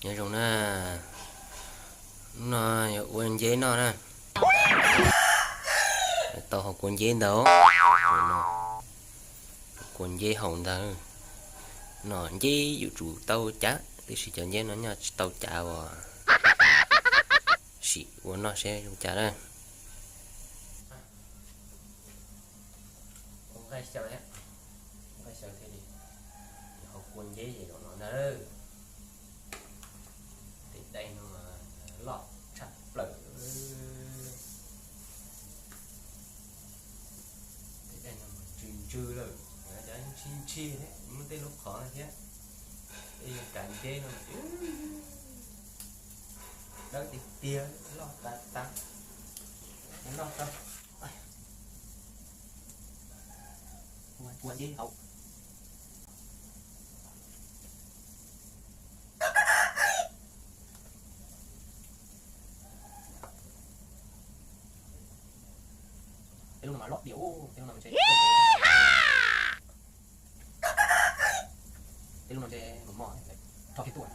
Nyob zoo na, hnub no yuav ua nceb noj na. Tau hauv kua nceb ntawd, kua nceb haus ntawd. No nceb yuav tsum tau cav, tiam sis cov nceb no nyob tsis tau cav uas sim ua noj seb zoo cas na. Ua nqaij xyaw thiab, ua nqaij xyaw thiaj li hauv kua nceb ces zoo no na. Tej daim no mas loj tshaj plaws. Tej daim no mas ntsws ntsws lawm, cov ntshis ntshis thiab, muaj tej lub qhov no thiab. Tej yog kav nceb no mas dawb tiag tiag, loj tas tas, noj tau. Ua nceb haus. Tej lub no mas loj diam, tej lub no mas ntshe, tej lub no ntshe mos mos, rho kiag tuaj.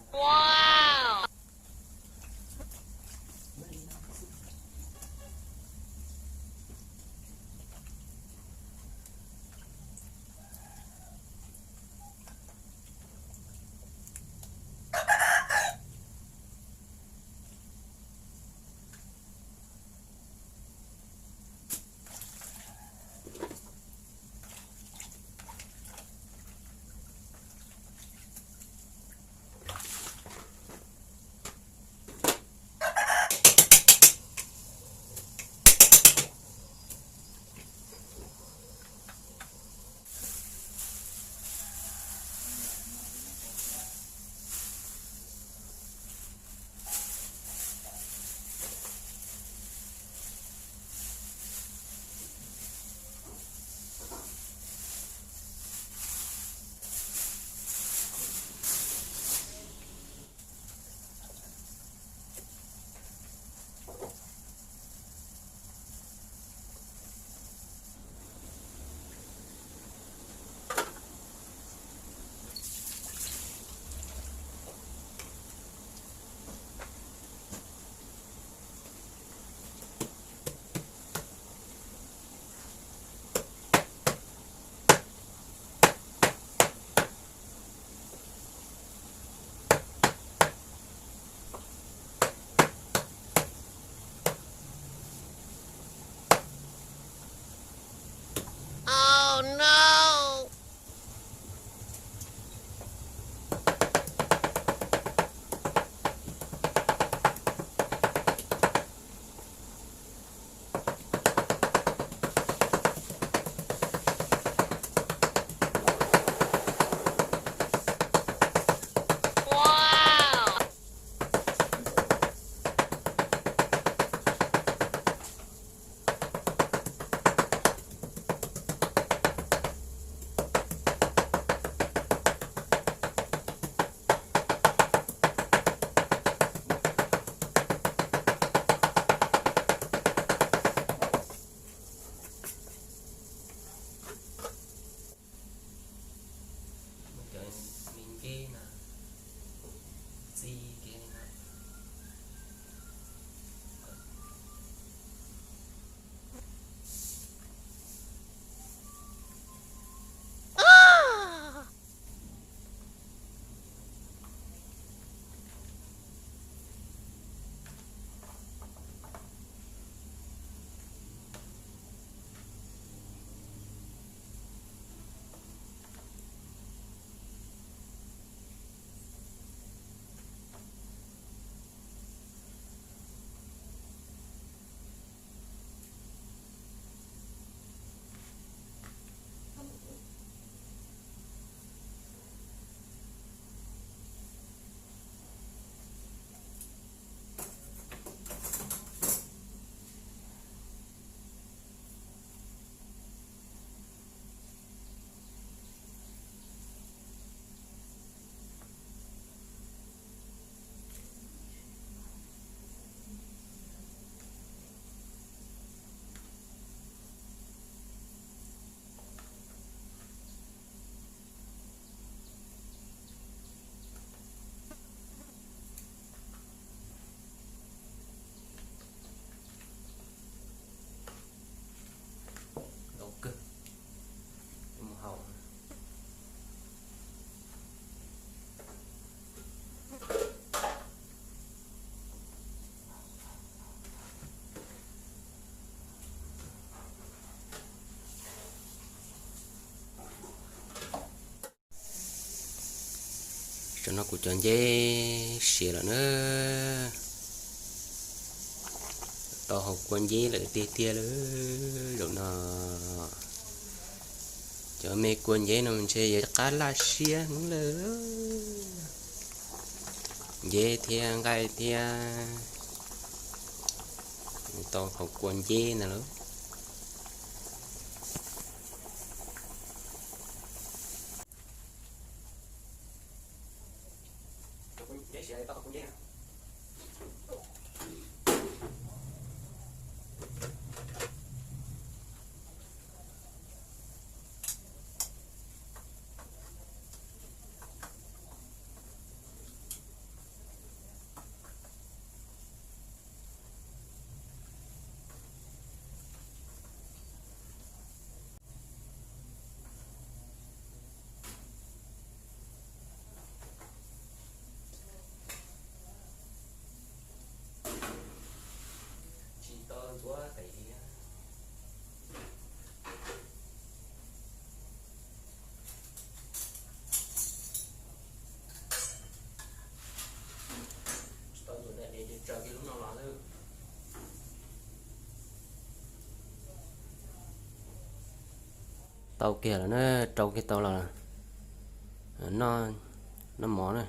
No kuv cov nceb siav lawm na. Tau haus kua nceb lawm tiag tiag lawm zaum no. Cov me kua nceb no ntshe yuav qab laj siab heev lawm. Nceb thiab nqaij thiab. Tau haus kua nceb ntag lauj. Tsis tau ntxuav tais diav. Tsis tau ntxuav tais diav ces tsaws kiag lub no los lawm. Tau kiag lawm na, rau kiag tau los noj, noj mov na.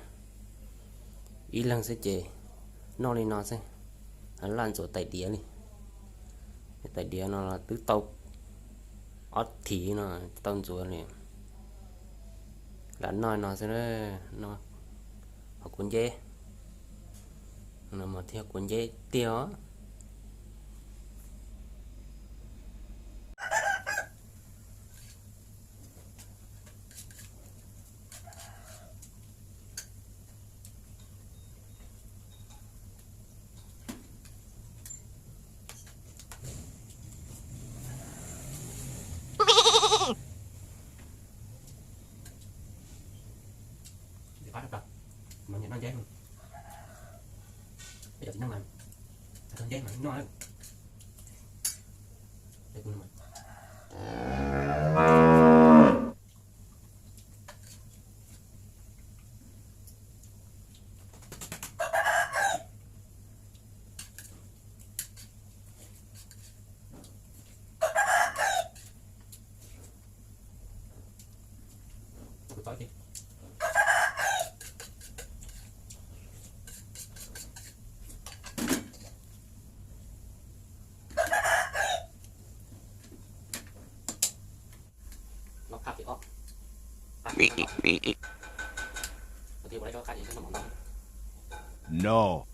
Ib leeg xwb ces noj li no xwb, laj ntxuav tais diav li. Tais diav no los twb tau ob thiv no tau ntxuav li. Lam noj no xwb, noj haus kua nceb, noj mov thiab haus kua nceb tiag os. Mas nyiam noj nceb, noj nceb mas, noj nceb mas noj. No.